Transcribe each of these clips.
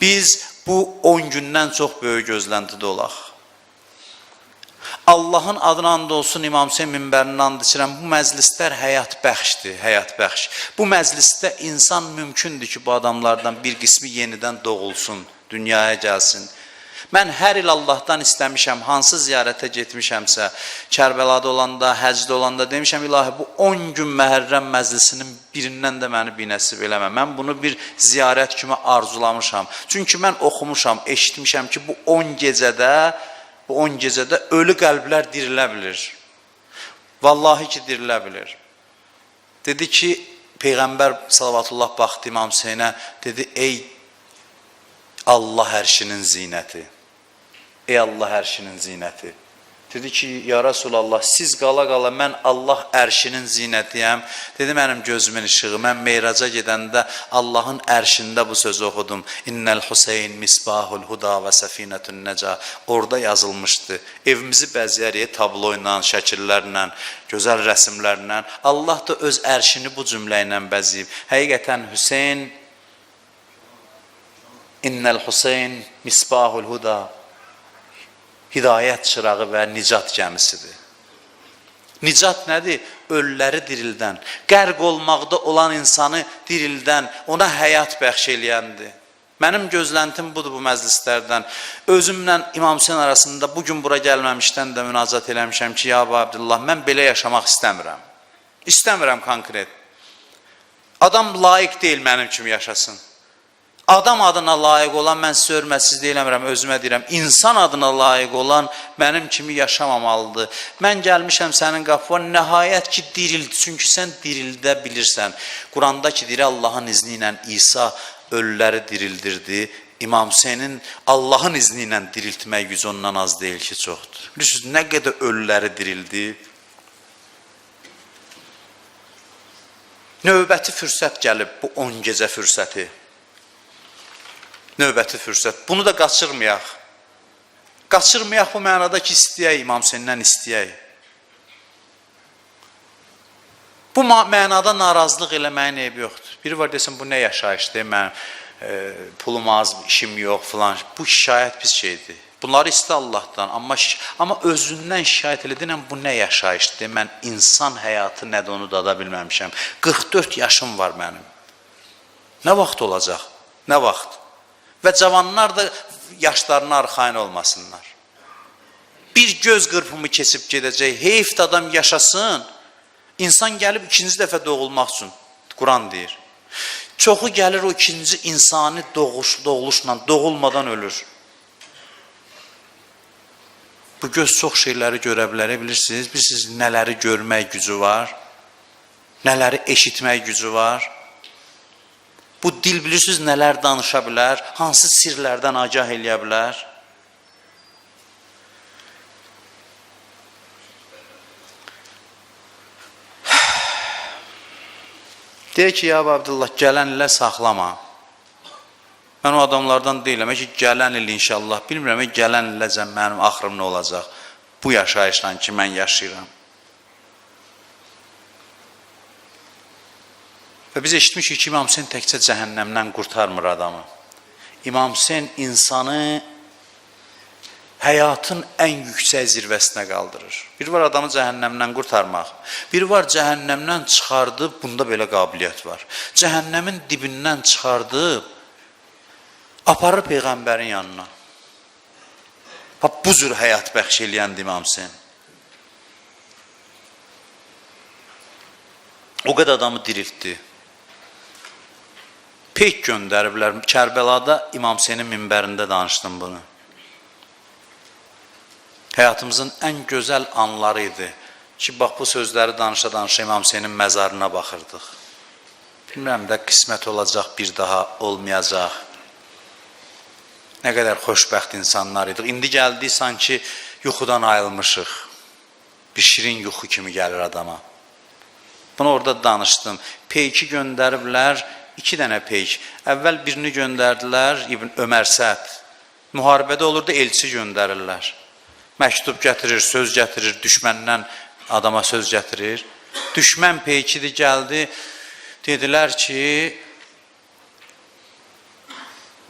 Biz bu 10 gündən çox böyük gözləntidə olaq. Allahın adına and olsun, İmam Hüseyn minbərindən and içirəm. Bu məclislər həyat bəxşdir, həyat bəxş. Bu məclisdə insan mümkündür ki, bu adamlardan bir qismi yenidən doğulsun, dünyaya gəlsin. Mən hər il Allahdan istəmişəm, hansı ziyarətə getmişəmsə, Kərbəlada olanda, həcdə olanda demişəm, ilahi bu 10 gün Məhərrəm məclisinin birindən də məni binəsib eləmə. Mən bunu bir ziyarət kimi arzulamışam. Çünki mən oxumuşam, eşitmişəm ki, bu 10 gecədə bu 10 gecədə ölü qəlblər dirilə bilir. Vallahi ki, dirilə bilir. Dedi ki, Peyğəmbər salavatullah baxdı İmam Hüseynə, dedi, ey Allah ərşinin zinəti. Ey Allah ərşinin zinəti. Dedi ki, ya Rasulallah, siz qala-qala mən Allah ərşinin zinətiyəm. Dedi, mənim gözümün işığı, mən Meyraca gedəndə Allahın ərşində bu sözü oxudum. İnnəl Hüseyn misbahul huda və səfinətün nəca. Orada yazılmışdı. Evimizi bəzəyərik tablo ilə, şəkillərlə, gözəl rəsimlərlə. Allah da öz ərşini bu cümlə ilə bəzəyib. Həqiqətən Hüseyn, İnnəl Hüseyn misbahul huda, hidayət çırağı və nicat gəmisidir. Nicat nədir? Ölüləri dirildən, qərq olmaqda olan insanı dirildən, ona həyat bəxş eləyəndir. Mənim gözləntim budur bu məclislərdən. Özümlə İmam Hüseyn arasında bugün bura gəlməmişdən də münacat eləmişəm ki, ya Əbu Abdullah, mən belə yaşamaq istəmirəm. İstəmirəm konkret. Adam layiq deyil mənim kimi yaşasın. Adam adına layiq olan, mən sizə hörmətsiz deyiləm, özümə deyirəm, insan adına layiq olan mənim kimi yaşamamalıdır. Mən gəlmişəm sənin qapına, nəhayət ki dirild, çünki sən dirildə bilirsən. Quranda ki, deyir, Allahın izni ilə İsa ölüləri dirildirdi. İmam Hüseynin Allahın izni ilə diriltmək gücü ondan az deyil ki, çoxdur. Bilirsiniz, nə qədər ölüləri dirildib. Növbəti fürsət gəlib, bu 10 gecə fürsəti. Növbəti fürsət. Bunu da qaçırmayaq. Qaçırmayaq bu mənada ki, istəyək, İmam Hüseyndən istəyək. Bu mənada narazılıq eləməyin eybi yoxdur. Biri var desin, bu nə yaşayışdır, mən pulum az, işim yox filan. Bu şikayət pis şeydir. Bunları istə Allahdan, amma özündən şikayət elə, deyirəm, bu nə yaşayışdır, mən insan həyatı nədir onu dada bilməmişəm. 44 yaşım var mənim. Nə vaxt olacaq? Nə vaxt? Və cavanlar da yaşlarına arxayın olmasınlar. Bir göz qırpımı keçib gedəcək, heyf də adam yaşasın. İnsan gəlib ikinci dəfə doğulmaq üçün, Quran deyir. Çoxu gəlir o ikinci insani doğuluşla, doğulmadan ölür. Bu göz çox şeyləri görə bilər, bilirsiniz. Bilirsiniz nələri görmək gücü var, nələri eşitmək gücü var. Bu dil bilirsiniz nələr danışa bilər, hansı sirlərdən agah eləyə bilər. Deyir ki, ya Abdullah, gələn ilə saxlama. Mən o adamlardan deyiləm ki, gələn il inşallah, bilmirəm, gələn iləcən mənim axırım nə olacaq. Bu yaşayışla ki, mən yaşayıram. Və biz eşitmişik ki, İmam Hüseyn təkcə cəhənnəmdən qurtarmır adamı. İmam Hüseyn insanı həyatın ən yüksək zirvəsinə qaldırır. Bir var adamı cəhənnəmdən qurtarmaq, bir var cəhənnəmdən çıxardıb, bunda belə qabiliyyət var. Cəhənnəmin dibindən çıxardıb, aparır Peyğəmbərin yanına. Bax, bu cür həyat bəxş eləyəndir İmam Hüseyn. O qədər adamı diriltdi. Peyk göndəriblər. Kərbəlada İmam Hüseynin minbərində danışdım bunu. Həyatımızın ən gözəl anları idi ki, bax bu sözləri danışa-danışa İmam Hüseynin məzarına baxırdıq. Bilmirəm də qismət olacaq, bir daha olmayacaq. Nə qədər xoşbəxt insanlar idik. İndi gəldik sanki yuxudan ayılmışıq. Bir şirin yuxu kimi gəlir adama. Bunu orada danışdım. Peyki göndəriblər, 2 dənə peyk. Əvvəl birini göndərdilər, İbn Ömər Səd. Müharibədə olurdu, elçi göndərirlər. Məktub gətirir, söz gətirir, düşməndən adama söz gətirir. Düşmən peykidir, gəldi. Dedilər ki,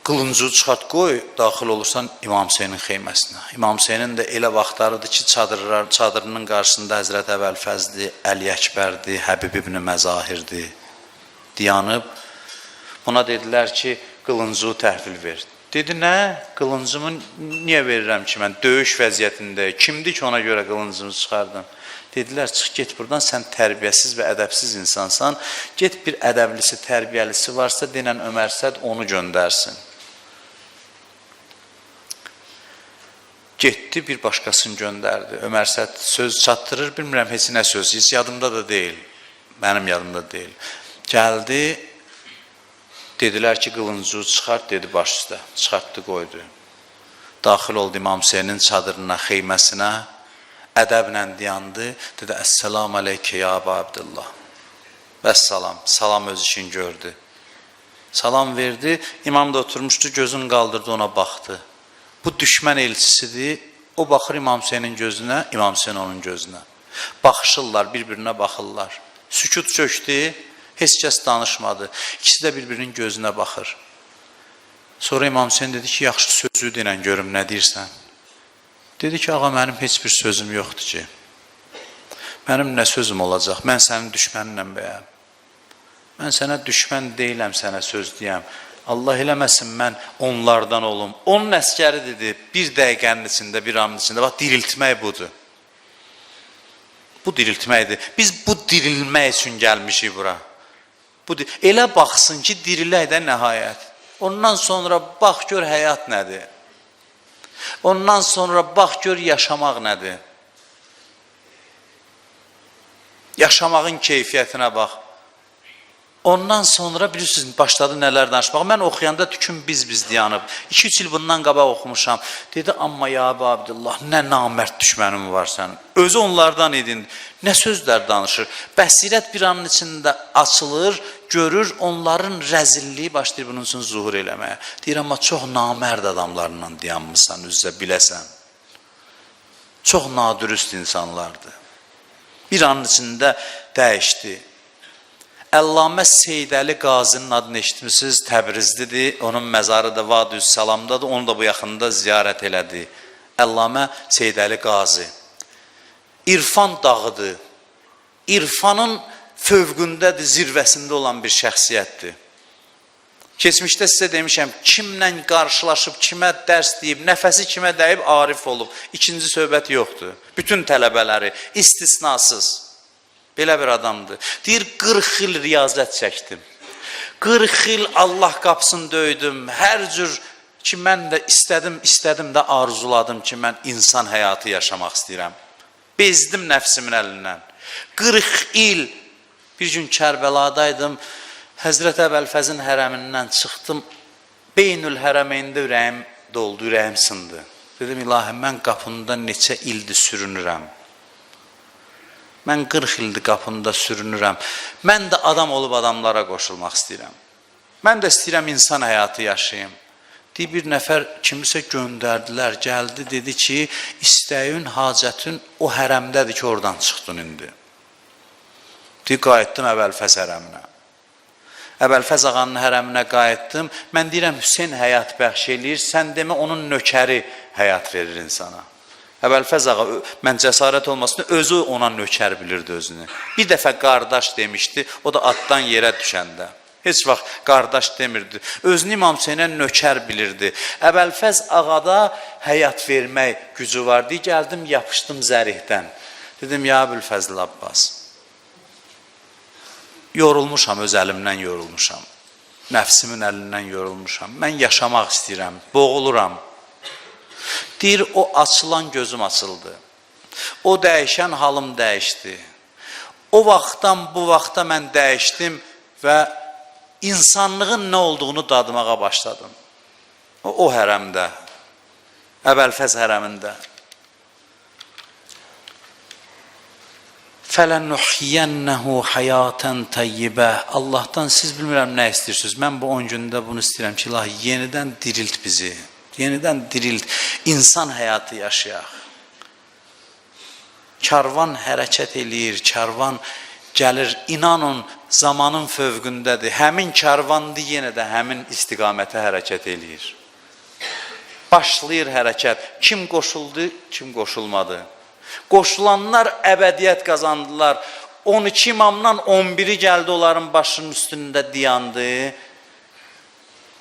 Qılıncı çıxart qoy, daxil olursan İmam Hüseynin xeyməsinə. İmam Hüseynin də elə vaxtlarıdır ki, çadırının qarşısında Həzrət Əbəlfəzdir, Əli Əkbərdir, Həbib ibn Məzahirdir. Dayanıb, buna dedilər ki, qılıncı təhvil ver. Dedi, nə? Qılıncımı niyə verirəm ki, mən döyüş vəziyyətində? Kimdir ki, ona görə qılıncımı çıxardım? Dedilər, çıx get buradan, sən tərbiyəsiz və ədəbsiz insansan. Get bir ədəblisi, tərbiyəlisi varsa, denən Ömər Səd onu göndərsin. Getdi, bir başqasını göndərdi. Ömər Səd söz çatdırır, bilmirəm heç nə söz, heç yadımda da deyil. Mənim yadımda deyil. Gəldi, dedilər ki, qılıncı çıxart, dedi baş üstə. Çıxartdı, qoydu. Daxil oldu İmam Hüseynin çadırına, xeyməsinə. Ədəblə dayandı. Dedi, Əssəlam aleykə ya Əba Abdullah. Vəssalam, salam öz işini gördü. Salam verdi, İmam da oturmuşdu, gözünü qaldırdı, ona baxdı. Bu düşmən elçisidir. O baxır İmam Hüseynin gözünə, İmam Hüseyin onun gözünə. Baxışırlar, bir-birinə baxırlar. Sükut çökdü, heç kəs danışmadı. İkisi də bir-birinin gözünə baxır. Sonra İmam Hüseyin dedi ki, yaxşı sözü denən görüm nə deyirsən. Dedi ki, ağa mənim heç bir sözüm yoxdur ki. Mənim nə sözüm olacaq? Mən sənin düşməninlə bəyəm. Mən sənə düşmən deyiləm, sənə söz deyəm. Allah eləməsin mən onlardan olum. Onun əskəri dedi, bir dəqiqənin içində, bir anın içində, bax diriltmək budur. Bu diriltməkdir. Biz bu dirilmək üçün gəlmişik bura. Bu elə baxsın ki, dirilək də nəhayət. Ondan sonra bax gör həyat nədir. Ondan sonra bax gör yaşamaq nədir. Yaşamağın keyfiyyətinə bax. Ondan sonra bilirsiniz, başladı nələr danışmaq. Mən oxuyanda tüküm biz-biz dayanıb. 2-3 il bundan qabaq oxumuşam. Dedi, amma ya Əbu Abdullah, nə namərd düşmənim var sənin. Özü onlardan idin. Nə sözlər danışır. Bəsirət bir anın içində açılır, görür, onların rəzilliyi başlayır bunun üçün zuhur eləməyə. Deyir, amma çox namərd adamlarla dayanmışsan, üzə biləsən. Çox nadürüst insanlardır. Bir anın içində dəyişdi. Əllamə Seyid Əli Qazinin adını eşitmişsiniz, Təbrizlidir, onun məzarı da Vadüs-Salamdadır, onu da bu yaxında ziyarət elədi. Əllamə Seyid Əli Qazi. İrfan dağıdır. İrfanın fövqündədir, zirvəsində olan bir şəxsiyyətdir. Keçmişdə sizə demişəm, kimlə qarşılaşıb, kimə dərs deyib, nəfəsi kimə dəyib, arif olub. İkinci söhbət yoxdur. Bütün tələbələri, istisnasız. Belə bir adamdır. Deyir, 40 il riyazət çəkdim. 40 il Allah qapısını döydüm. Hər cür ki, mən də istədim də arzuladım ki, mən insan həyatı yaşamaq istəyirəm. Bezdim nəfsimin əlindən. 40 il bir gün Kərbəladaydım. Həzrət Əbəlfəzin hərəmindən çıxdım. Beynül hərəmeyndə ürəyim doldu, ürəyim sındı. Dedim, ilahi, mən qapında neçə ildir sürünürəm. Mən 40 ildir qapında sürünürəm. Mən də adam olub adamlara qoşulmaq istəyirəm. Mən də istəyirəm insan həyatı yaşayım. Deyir, bir nəfər kimisə göndərdilər, gəldi, dedi ki, istəyin, hacətin o hərəmdədir ki, oradan çıxdın indi. Deyir, qayıtdım Əbəlfəz hərəminə. Əbəlfəz ağanın hərəminə qayıtdım. Mən deyirəm, Hüseyn həyat bəxş eləyir, sən demə onun nökəri həyat verir insana. Əbəlfəz ağa, mən cəsarət olmasın, özü ona nökər bilirdi özünü. Bir dəfə qardaş demişdi, o da atdan yerə düşəndə. Heç vaxt qardaş demirdi. Özünü İmam Hüseynə nökər bilirdi. Əbəlfəz ağada həyat vermək gücü vardı. Gəldim, yapışdım zərihdən. Dedim, ya Əbülfəzl Abbas, yorulmuşam, öz əlimdən yorulmuşam. Nəfsimin əlindən yorulmuşam. Mən yaşamaq istəyirəm, boğuluram. Deyir, o açılan gözüm açıldı. O dəyişən halım dəyişdi. O vaxtdan bu vaxta mən dəyişdim və insanlığın nə olduğunu dadmağa başladım. O hərəmdə, Əbəlfəz hərəmində. Fələnuhiyyənəhu həyatən təyyibə. Allahdan siz bilmirəm nə istəyirsiniz. Mən bu 10 gündə bunu istəyirəm ki, ilahi yenidən dirilt bizi. Yenidən dirilt. İnsan həyatı yaşayaq. Karvan hərəkət eləyir, karvan Gəlir, inanın, zamanın fövqündədir. Həmin karvandır, yenə də həmin istiqamətə hərəkət eləyir. Başlayır hərəkət. Kim qoşuldu, kim qoşulmadı. Qoşulanlar əbədiyyət qazandılar. 12 imamdan 11-i gəldi onların başının üstündə dayandı.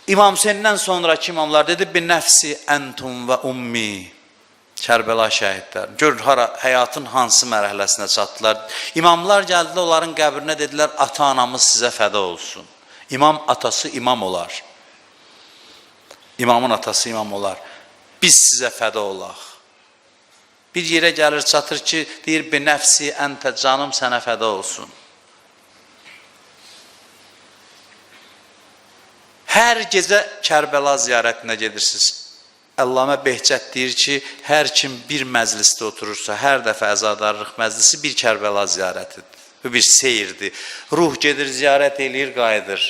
İmam Hüseyndən sonraki imamlar dedi: "Bi nəfsi entum və ummi." Kərbəla şəhidləri. Gör hara həyatın hansı mərhələsinə çatdılar. İmamlar gəldilər onların qəbrinə, dedilər: "Ata-anamız sizə fəda olsun." İmam atası imam olar. İmamın atası imam olar. Biz sizə fəda olaq. Bir yerə gəlir çatır ki, deyir: "Bi nəfsi əntə, canım sənə fəda olsun." Hər gecə Kərbəla ziyarətinə gedirsiniz. Əllamə Behcət deyir ki, hər kim bir məclisdə oturursa, hər dəfə əzadarlıq məclisi bir Kərbəla ziyarətidir. Bu bir seyirdir. Ruh gedir, ziyarət eləyir, qayıdır.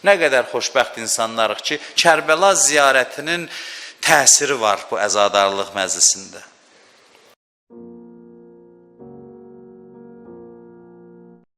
Nə qədər xoşbəxt insanlarıq ki, Kərbəla ziyarətinin təsiri var bu əzadarlıq məclisində.